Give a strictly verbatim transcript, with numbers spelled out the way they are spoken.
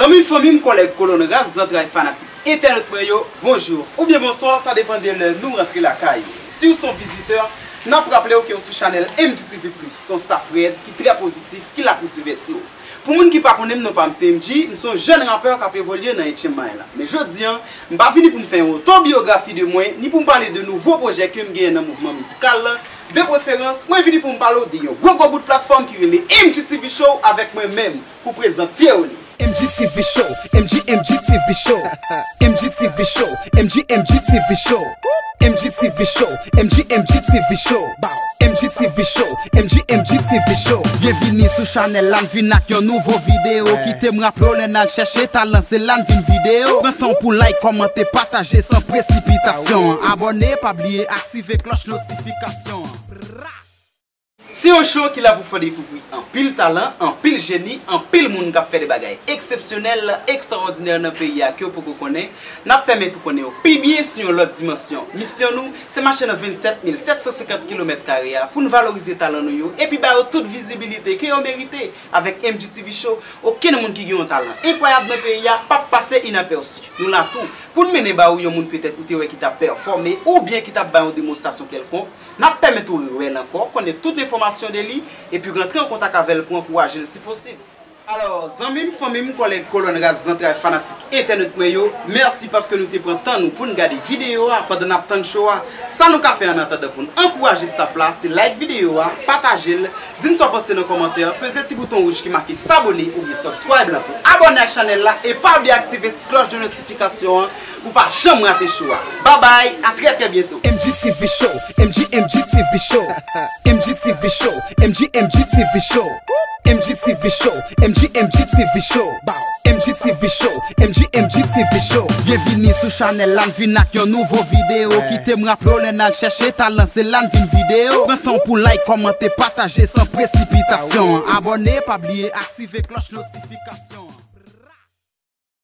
Zanmi m, fanmi m, kòlèg, kolòn, ras, zantray, fanatik entènèt mwen yo, bonjou oubyen bonswa, sa depann de lè nou rantre lakay ou. Si w se yon vizitè, n ap raple w ke w sou chanèl M G T V Plus, se yon staff rèd ki trè pozitif, ki la pou divèti w. Pou moun ki pa konnen m, non pa m se M G, m se yon jèn rapè k ap evolye nan Etchen May la. Men jodi a, m pa vini pou m fè yon otobiyografi de mwen, ni pou m pale de nouvo pwojè ke m genyen nan mouvman mizikal la. De preferans, mwen vini pou m pale w de yon gwo gwo bout platfòm ki rele M G T V Show avèk mwen menm pou prezante w li. M G T V Show, M G M G T V Show, M G T V Show, M G M G T V Show, M G T V Show, M G M G T V Show, M G T V Show, M G M G T V Show. Byenvini sou chanèl la, n vin ak yon nouvo videyo. Kite m raple w, lè n al chèche talan, se la n vin videyo. Pran san w pou like, kòmante, pataje san presipitasyon. Abòne, pa bliye aktive klòch notifikasyon an. Se yon show ki la pou fè w dekouvri anpil talan, anpil jeni, anpil moun k ap fè de bagay eksepsyonèl, ekstraòdinè nan peyi a ke w poko konnen. N ap pèmèt ou konnen yo pi byen sou yon lòt dimansyon. Misyon nou, se mache nan vennsèt mil sèt san senkant kilomèt kare a pou n valorize talan nou yo epi ba yo tout vizibilite ke yo merite. Avèk M G T V Show, okenn moun ki gen yon talan enkwayab nan peyi a p ap pase inapèsi. Nou la tou pou n mennen ba ou yon moun petèt ou te wè ki t ap pèfòme oubyen ki t ap bay yon demonstrasyon kèlkonk. N ap pèmèt ou rewè l ankò, konnen tout enfòmasyon de li, epi rantre an kontak avè l pou ankouraje l si posib. Alò, zanmi m, fanmi m, kòlèg, kolòn, ras, zantray, fanatik entènèt mwen yo, mèsi paske nou te pran tan nou pou n gade videyo a pandan n ap tann show a. Sa nou ka fè annatandan pou n ankouraje staff la, se like videyo a, pataje l, di n sa w panse nan kòmantè, peze ti bouton wouj ki make sabone oubyen subscribe la pou abòne ak chanèl la, e pa bliye aktive ti klòch de notifikasyon an pou w pa janm rate show a. Babay, a trè trè byento. M G T V Show, M G M G T V Show, M G T V Show, M G M G T V Show, M G T V Show, M G M G T V Show, M G T V Show, M G M G T V Show. Byenvini sou chanèl la, n vin ak yon nouvo videyo. Kite m raple w, lè n al chèche talan, se la n vin videyo. Pran san w pou like, kòmante, pataje san presipitasyon. Abòne, pa bliye aktive klòch notifikasyon.